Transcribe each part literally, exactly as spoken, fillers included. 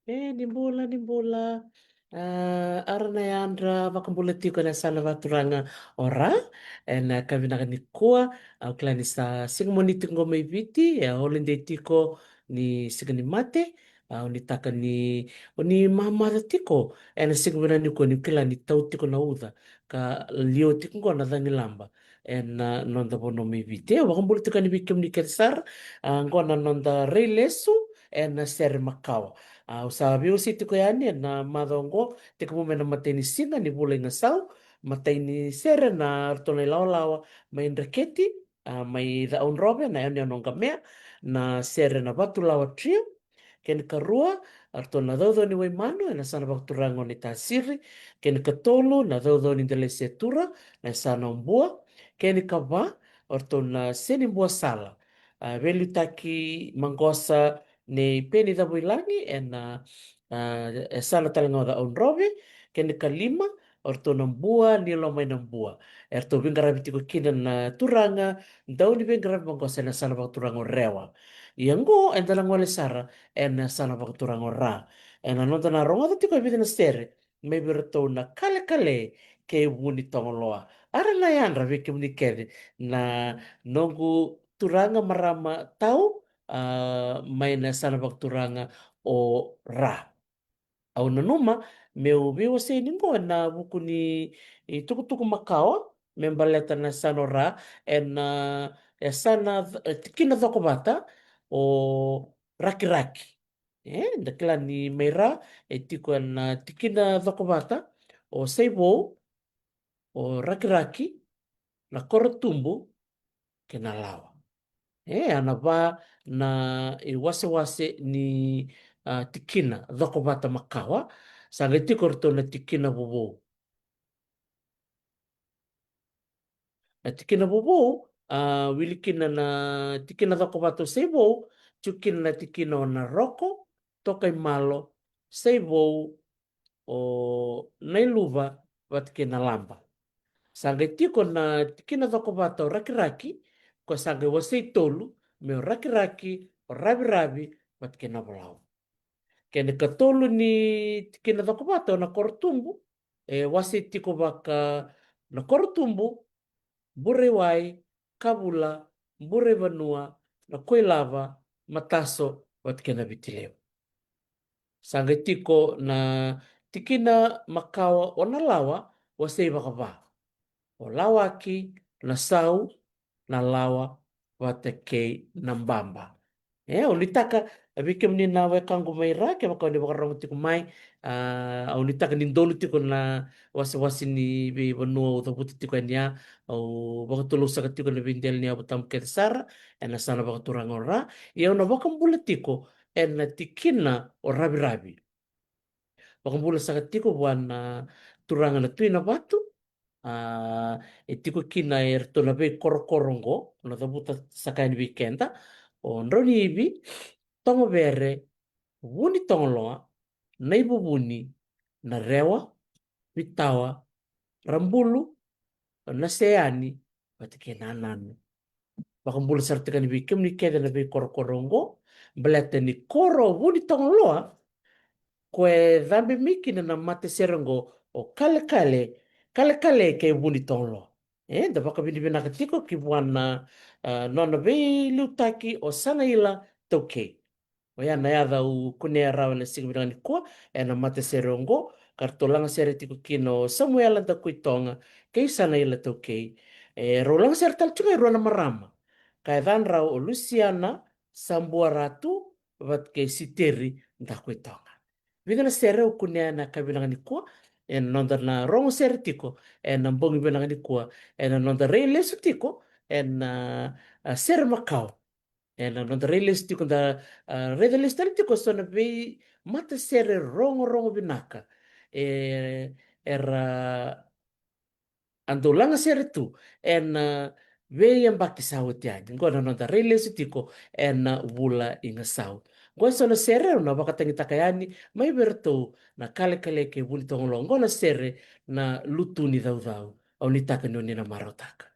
E, ni bula, ni bula. A, ara na yadra vakabula tiko ena yasana vakaturaga o Ra, ena yakavi vinaka nikua. Au kila ni sa siga moni tiko qo mai Viti, e holiday tiko ni Siga ni Mate. A, au nuitaka ni, o ni mamaca tiko ena siga vinaka nikua, ni kila ni tau tiko na uca ka liwa tiko qo na cagilaba ena noda vanua mai Viti. E, au vakabula tiko yani vei kemuni kece sara, a, qo na noda rai lesu ena sere makawa. A, au sa veiwasei tiko yani ena macawa qo, tekivu mai na imatai ni siga ni vula i Gasau, imatai ni sere na ratou na ilawalawa mai Dreketi, a, mai Ca'audrove, na yanuyanu o Qamea, na sere na Vatulawa Trio. Kena ikarua, a, ratou na Caucau ni Waimanu ena yasana vakaturaga o Naitasiri. Kena ikatolu, na Caucau ni Delaisea Tura, na yasana o Bua. Kena ikava, o ratou na Senibuasala, a, veiliutaki maqosa nei Peni Cavoilagi ena, a, yasana tale ga o Ca'audrove. Kena ikalima, o ratou na Bua ni Lomainabua, eratou veiqaravi tiko kina na turaga dau ni veiqaravi maqosa ena yasana vakaturaga o Rewa. Ia qo eda na gole sara ena yasana vakaturaga o Ra, ena noda na rogoca tiko e vica na sere mai vei iratou na Kalekale kei Vunitogoloa. Ara na yadra vei kemuni kece na noqu turaga, marama, tau, a, mai na yasana vakaturaga o Ra. Au nanuma meu veiwasei yani qo ena vuku ni, e, tukutuku makawa me baleta na yasana o Ra, ena, e, yasana, e, tikina cokovata o Rakiraki. E, da kila ni mai Ra e tiko ena tikina cokovata o Saivou, o Rakiraki, na Korotubu kei na Lawa. E, a na va na iwasewase ni, a, tikina cokovata makawa. Sa qai tiko o ratou na tikina vovou. Na tikina vovou, a, wili kina na tikina cokovata o Saivou, tiko kina na tikina o Naroko, Tokaimalo, Saivou, o Nailuva vata kei Nalaba. Sa qai tiko na tikina cokovata o Rakiraki, ko sa qai wasei tolu, me o Rakiraki, o Raviravi vata kei Navolau. Kena ikatolu ni tikina cokovata o Nakorotubu, e wasei tiko vaka Nakorotubu, Bureiwai, Kavula, Bureivanua, Nakoilava, Mataso vata kei Navitilevu. Sa qai tiko na tikina makawa o Nalawa, wasei vakava: o Lawaki, Nasau, Nalawa vata kei Nababa. E, au nuitaka vei kemuni na wekaqu mai Ra, kevaka o ni vakarorogo tiko mai, a, au nuitaka ni donu tiko na wasewase ni veivanua au cavuta tiko yani. Au vakatulou saka tiko na veidela ni yavu tabu kece sara ena yasana vakaturaga o Ra. Ia au na vakabula tiko ena tikina o Raviravi. Vakabula saka tiko vua na turaga na Tui Navatu. A, e tiko kina e ratou na veikorokoro oqo, au na cavuta saka yani vei keda: o Drauniivi, Togovere, Vunitogoloa, Naivuvuni, Narewa, Vitawa, Rabulu, Naseyani vata kei Nananu. Vakabula sara tiko yani vei kemuni kece na veikorokoro oqo, baleta ni koro o Vunitogoloa, ko e cabe mai kina na matasere oqo o Kalekale, Kalekale kei Vunitogoloa. E, da vakavinavinaka tiko ki vua na, a, nona veiliutaki o Sanaila Taukei. Oya na yaca au kunea rawa ena siga vinaka nikua ena matasere oqo, ka ratou lagasere tiko kina o Samuela Dakuitoga kei Sanaila Taukei. E, rau lagasere tale tiko e rua na marama, ka yacadrau o Lusiana Sabuaratu vata kei Siteri Dakuitoga. Vica na sere au kunea ena yakavi vinaka nikua, ena noda na rogo sere tiko ena bogi vinaka nikua, ena noda rai lesu tiko ena, a, sere makawa. Ena noda rai lesu tiko, da, a, raica lesu tale tiko eso na veimatasere rogorogo vinaka e, era a dau lagasere tu ena, a, veiyabaki sa oti yani. Oqo na noda rai lesu tiko ena vula i Gasau. Oqo eso na sere au na vakatagitaka yani mai vei iratou na Kalekale kei Vunitogoloa. Oqo na sere Na Lutu ni Caucau. Au nuitaka ni o ni na marautaka.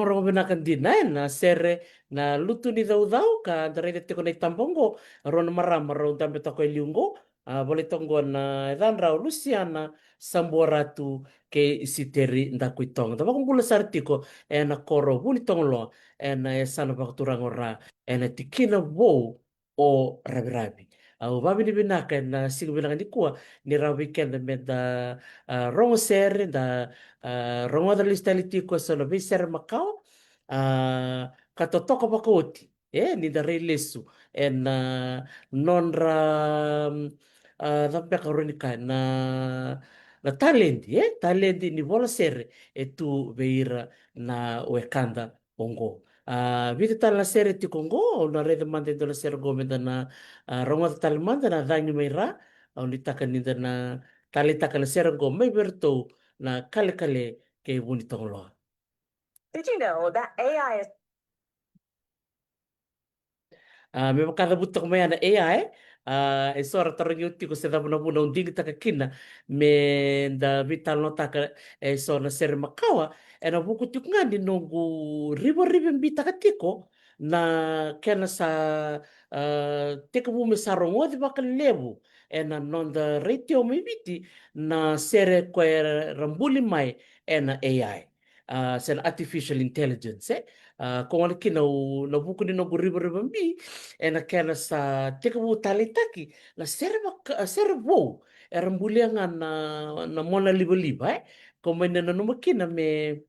Rogo vinaka dina, e, na sere na Lutu ni Caucau, ka da raica tiko na itaba oqo, rau na marama rau dabe toka e liu oqo, a, volai toka oqo na yacadra o Lusiana Sabuaratu kei Siteri Dakuitoga. Da vakabula sara tiko ena koro Vunitogoloa, ena yasana vakaturaga o Ra, ena tikina vou o Raviravi. Au vavinavinaka ena siga vinaka nikua ni rawa vei keda me da, a, rogo sere, da, a, rogoca lesu tale tiko eso na veisere makawa, a, ka totoka vakaoti, e, ni da rai lesu ena, a, nodra, mm, a, cava beka rawa ni kaya, na, na taledi, e, taledi ni vola sere e tu vei ira na wekada oqo. A, vica tale na sere tiko oqo, au na raica mada e dua na sere oqo me da na, a, rogoca tale mada, na Cagi mai Ra. Au nuitaka ni da na taleitaka na sere oqo mai vei iratou na Kalekale kei Vunitogoloa. Did you know that A I is A, me vaka cavuta toka mai ya na A I, a, eso ra tarogi au tiko se cava na vuna au digitaka kina me da veitalanoataka eso na sere makawa, ena vuku tiko ga ni noqu rivariva bitaka tiko na kena sa, a, tekivu me sa rogoci vakalevu ena noda retio mai Viti na sere ko era buli mai ena A I, a, se na artificial intelligence, e. A, ko gona kina au, na vuku ni noqu rivariva bi, ena kena sa tekivu taleitaki na sere vaka, sere vou era bulia ga na, na mona livaliva, e. Ko mai na nanuma kina me,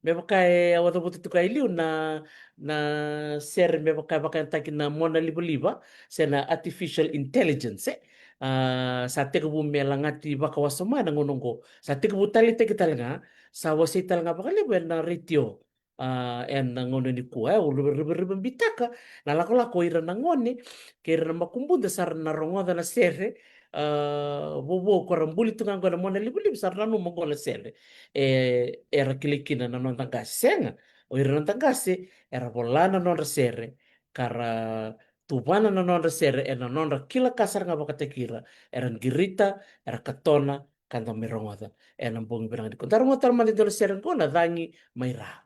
me vaka e, au a cavuta tiko e liu na, na sere me vaka, vakayagataki na mona livaliva, se na artificial intelligence, e. A, sa tekivu me lagati vakawasoma ena gauna oqo. Sa tekivu taleitaki tale ga, sa wasei tale ga vakalevu ena retio, a, ena gauna nikua, e, au riva, riva, rivariva bitaka na lakolako o ira na gone kei ira na makubuda sa ra na rogoca na sere, a, vovou ko ra buli tu ga oqo na mona livaliva, sa ra nanuma oqo na sere, e, era kilai kina na noda qase. Sega, o ira na noda qase era vola na nodra sere, ka ra tuvana na nodra sere ena nodra kila ka sara ga vakataki ira, era qirita, era katona, ka da mai rogoca ena bogi vinaka nikua. Da rogoca tale mada e dua na sere oqo, na Cagi mai Ra.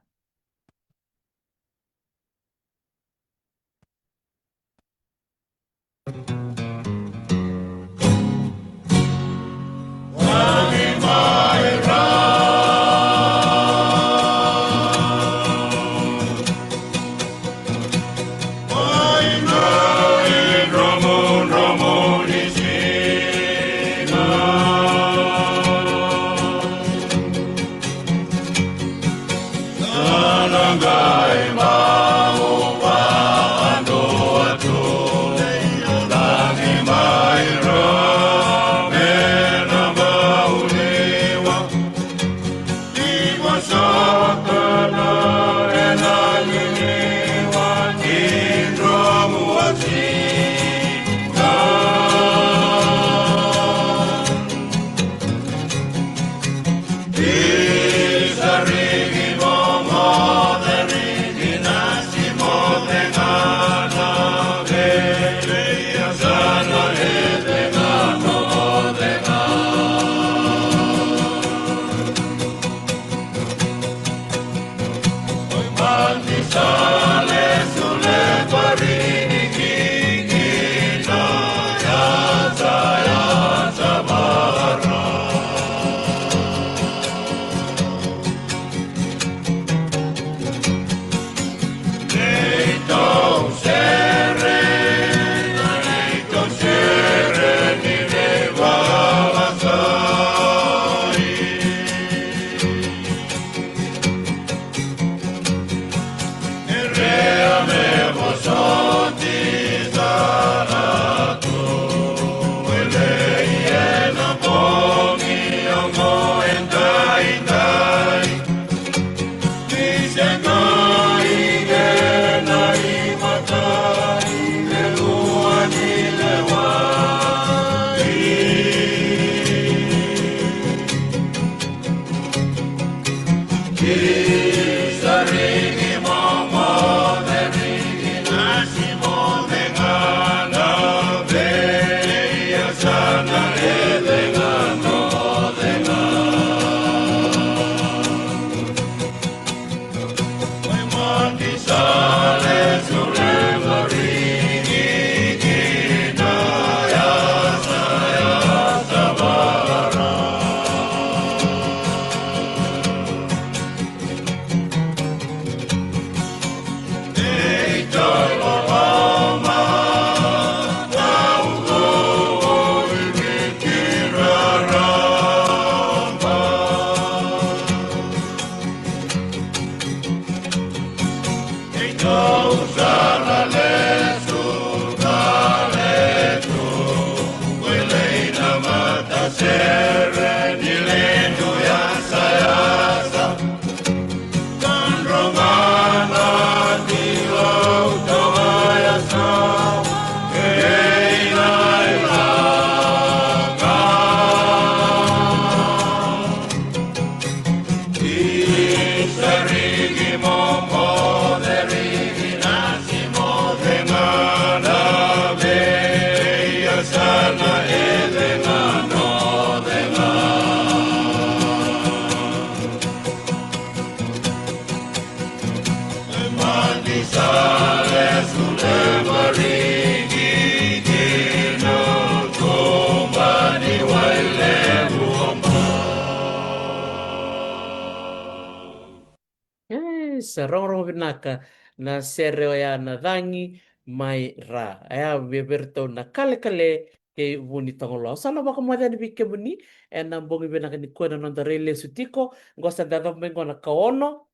Sa rogorogo vinaka na sere oya na Cagi mai Ra. Aya vei iratou na Kalekale kei Vunitogoloa. Au sa na vakamoce yani vei kemuni ena bogi vinaka nikua na noda rai lesu tiko. Qo sa da cava mai qo na kaono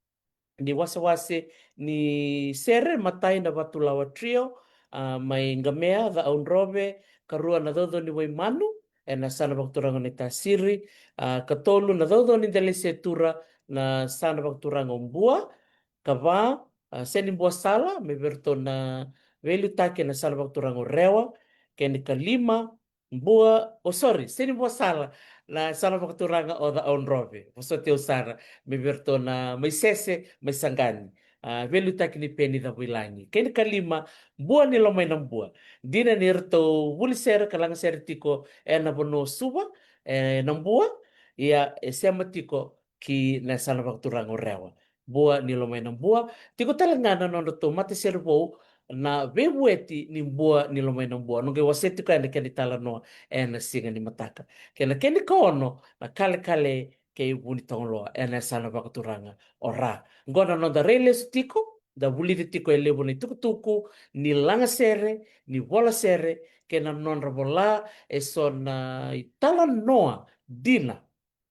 ni wasewase ni sere, matai na Vatulawa Trio, a, mai Qamea, Ca'audrove, karua na Caucau ni Waimanu, ena yasana vakaturaga o Naitasiri, a, katolu na Caucau ni Delasetura, na yasana vakaturaga o Bua, kava, a, Senibuasala, mai vei iratou na veiliutaki ena yasana vakaturaga o Rewa, kei na kalima, Bua, o sorry, Senibuasala, na yasana vakaturaga o Ca'audrove, vosoti au sara, mai vei iratou na mai Sese, mai Saqani, a, veiliutaki ni Peni Cavuilagi. Kei na kalima, Bua ni Lomainabua. Dina ni ratou vuli sere ka laga sere tiko ena vanua o Suva, e Nabua, ia e sema tiko ki na yasana vakaturaga o Rewa. Bua ni Lomainabua. Tiko tale ga na nodratou matasere vou na veivueti ni Bua ni Lomainabua. Noqu wasea tiko yani kena italanoa ena siga ni mataka. Kei na kena ikaono na Kalekale kei Vunitogoloa ena yasana vakaturaga o Ra. Qo na noda rai lesu tiko, da vulica tiko e levu na itukutuku ni lagasere, ni volasere, kei na nodra vola eso na italanoa dina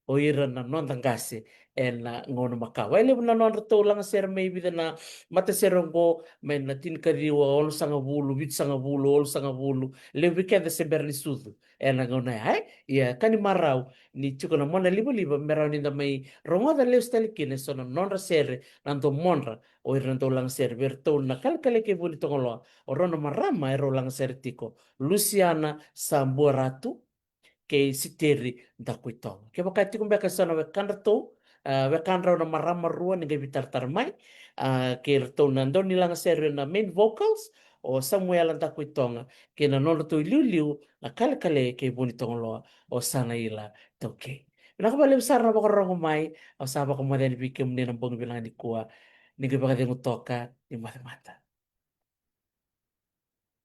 o ira na noda qase ena gauna makawa. E levu na nodratou lagasere mai vica na matasere oqo, mai na tinikaciwa, onosagavulu, vitusagavulu, walusagavulu, levu vei keda se bera ni sucu ena gauna ya, e? Ia ka ni marau ni tiko na monalivaliva me rawa ni da mai rogoca lesu tale kina eso na nodra sere, na domodra o ira na dau lagasere vei iratou na Kalekale kei Vunitogoloa, o rau na marama e rau lagasere tiko, Lusiana Sabuaratu kei Siteri Dakuitoga. Kevaka e tiko beka eso na wekadratou, a, wekadrau na marama rua ni qai veitaratara mai, a, kei iratou na dau ni lagasere na main vocals, o Samuela Dakuitoga, kei na nodratou iliuliu na Kalekale kei Vunitogoloa, o Sanaila Taukei. Vinaka vakalevu sara na vakarorogo mai, au sa vakamoce yani vei kemuni na bogi vinaka nikua, ni qai vakacegu toka, ni moce mada.